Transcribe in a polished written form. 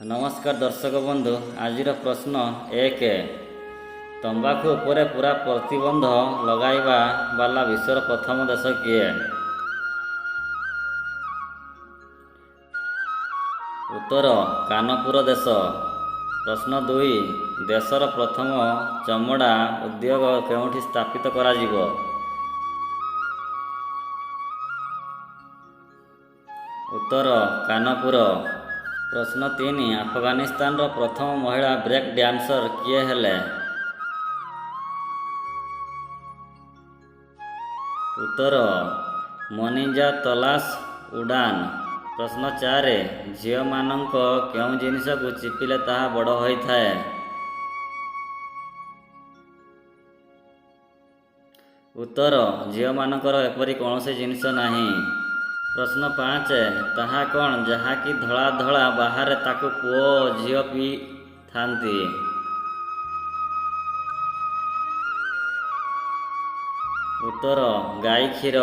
ନମସ୍କାର ଦର୍ଶକ ବନ୍ଧୁ। ଆଜିର ପ୍ରଶ୍ନ 1। ତମ୍ବାଖୁ ଉପରେ ପୂରା ପ୍ରତିବନ୍ଧ ଲଗାଇବା ବାଲା ବିଶ୍ୱର ପ୍ରଥମ ଦେଶ କିଏ? ଉତ୍ତର, କାନପୁର ଦେଶ। ପ୍ରଶ୍ନ 2। ଦେଶର ପ୍ରଥମ ଚମଡ଼ା ଉଦ୍ୟୋଗ କେଉଁଠି ସ୍ଥାପିତ କରାଯିବ? ଉତ୍ତର, କାନପୁର। ପ୍ରଶ୍ନ 3। ଆଫଗାନିସ୍ତାନର ପ୍ରଥମ ମହିଳା ବ୍ରେକ୍ ଡ୍ୟାନ୍ସର କିଏ ହେଲେ? ଉତ୍ତର, ମନିଜା ତଲାସ ଉଡ଼ାନ। ପ୍ରଶ୍ନ 4। ଝିଅମାନଙ୍କ କେଉଁ ଜିନିଷକୁ ଚିପିଲେ ତାହା ବଡ଼ ହୋଇଥାଏ? ଉତ୍ତର, ଝିଅମାନଙ୍କର ଏପରି କୌଣସି ଜିନିଷ ନାହିଁ। ପ୍ରଶ୍ନ 5। ତାହା କ'ଣ, ଯାହାକି ଧଳା ଧଳା ବାହାରେ, ତାକୁ ପୁଅ ଓ ଝିଅ ପିଇଥାନ୍ତି? ଉତ୍ତର, ଗାଈ କ୍ଷୀର।